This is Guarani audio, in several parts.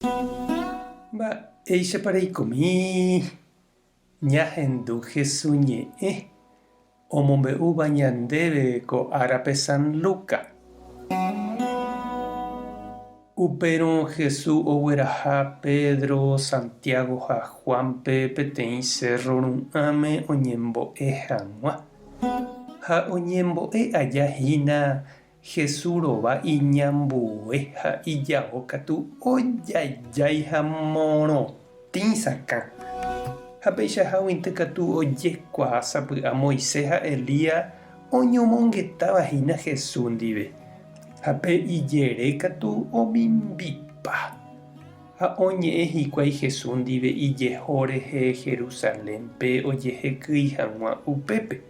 Mba'éichapa reikomi ñahendu Hesu ñe'ẽ omombe'úva ñandéve ko árape San Luca? Upérõ Hesu ogueraha Pedro, Santiago ha Juánpe peteĩ sérro ru'ãme oñembo'e hag̃ua. Ha oñembo'e aja hína Jesús rova iñambue ha ijao katu ojajái ha morotĩ sakã. Ha peichaháguinte katu ojekuaa sapy'a Moisés ha Elías oñomongetáva hína Jesús ndive, ha pe ijere katu omimbipa. Ha oñe'ẽ hikuái Jesús ndive ijeho rehe Jerusalénpe ojehekýi hag̃ua upépe.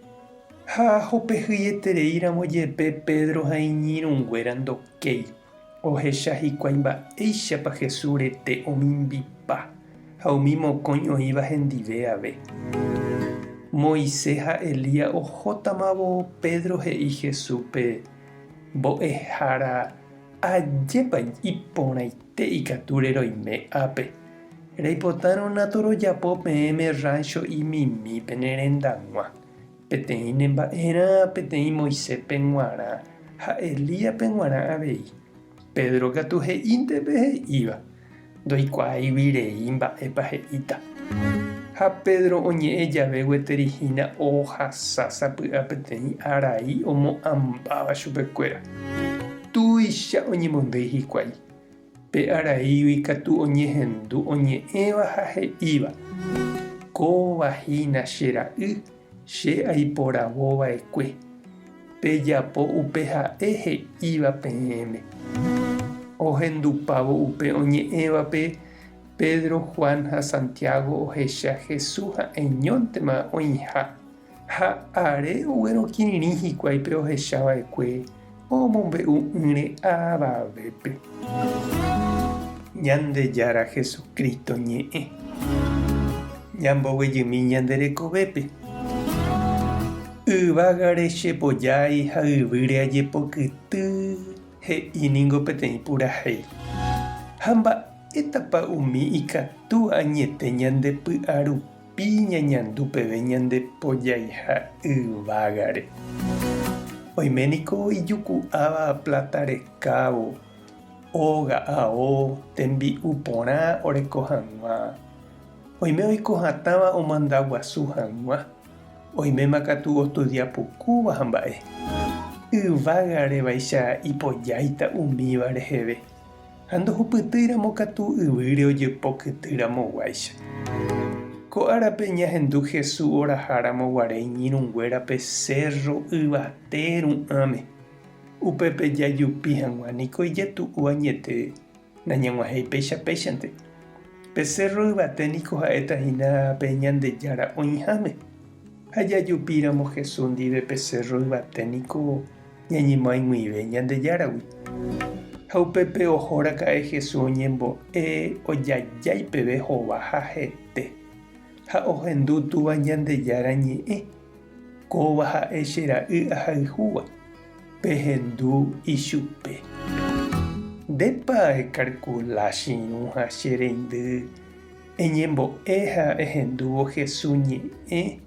Ha hopehyietereíramo jepe Pedro ha iñirũnguéra ndokéi, ohecha hikuái mba'éichapa Jesús rete omimbipa ha umi mokõi oĩva hendive ave. Moisés ha Elías ohótamavo Pedro he'i Jesúspe, Mbo'ehára, ajépa iporãite ikatu reroime ápe. Reipotárõ torojapo peẽme ráncho imimi pene rendag̃ua. Peteĩ ne mba'erã, peteĩ Moiséspe g̃uarã ha Elíaspe g̃uarã avei. Pedro katu he'ínte pe he'íva, ndoikuaáigui rei mba'épa he'íta. Ha Pedro oñe'ẽ jave gueteri hína ohasa sapy'a peteĩ arai omo'ãmbáva chupekuéra. Tuicha oñemondýi hikuái. Pe araígui katu oñehendu oñe'ẽva ha he'íva, Kóva hína che ra'y, che aiporavo va'ekue. Pejapo upe ha'e he'íva peẽme. Ohendupávo upe oñe'ẽvape, Pedro, Juan ha Santiago ohecha Jesús ha'eñóntema oĩha. Ha are oguerokirirĩ hikuái pe ohecha va'ekue omombe'u'ỹre avavépe. Ñandejára Jesucristo ñe'ẽ. Ñamboguejymi ñande rekovépe. Yvágare che pojái ha yvýre ajepokyty, he'i ningo peteĩ purahéi. Ha mba'étapa umi ikatu añete ñande py'a rupi? Pi ñañandu peve ñande pojaiha yvágare. Oime niko ijuku'áva pláta rekávo, óga ao, tembi'u porã oreko hag̃ua. Oime oiko hatãva omanda guasu hag̃ua, oiméma katu ostudia pukúva ha mba'e. Yvágare vaicha ipojáita umíva reheve. Ha ndohupytýiramo katu yvýre ojepokytýramoguáicha. Ko árape ñahendu Jesús oraháramo guare iñirũnguérape sérro yvate ru'ãme. Upépe jajupi hag̃ua niko ijetu'u añete nañag̃uahẽi péicha péichante. Pe sérro yvate niko ha'éta hína pe Ñandejára oĩháme. Ha jajupíramo Jesús ndive pe sérro yvate niko ñañemoag̃uive Ñandejáragui. Ha upépe oho raka'e Jesús oñembo'e ojajái peve hova ha hete, ha ohendu Túva Ñandejára ñe'ẽ, Kóva ha'e che ra'y ahayhúva, pehendu ichupe. Ndépa ekarkula che irũ ha che reindy eñembo'e ha ehendúvo Jesús ñe'ẽ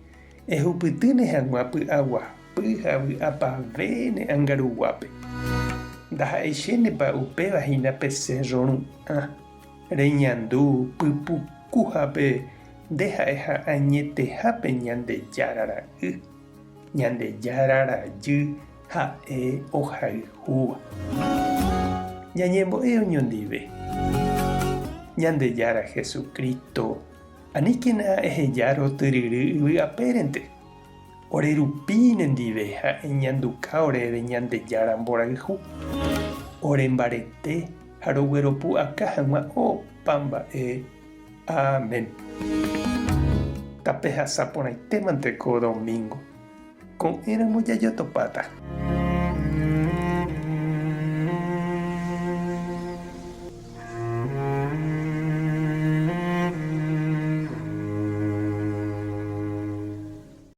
Ehupytýne hag̃ua py'aguapy ha vy'apavẽ ne angaruguápe. Ndaha'eichénepa upéva hína pe sérro ru'ã, reñandu pypukuhápe nde ha'eha añetehápe Ñandejára ra'y, Ñandejára rajy ha'e ohayhúva. Ñañembo'e oñondive. Ñandejára Jesucristo Aníkena eheja rotyryry yvy apérente, ore rupi nendive ha eñanduka oréve Ñandejára mborayhu, ore mbarete ha rogueropu'aka hag̃ua opa mba'e. Amén. Tapehasa porãitémante ko domingo. Ko'ẽramo jajotopáta.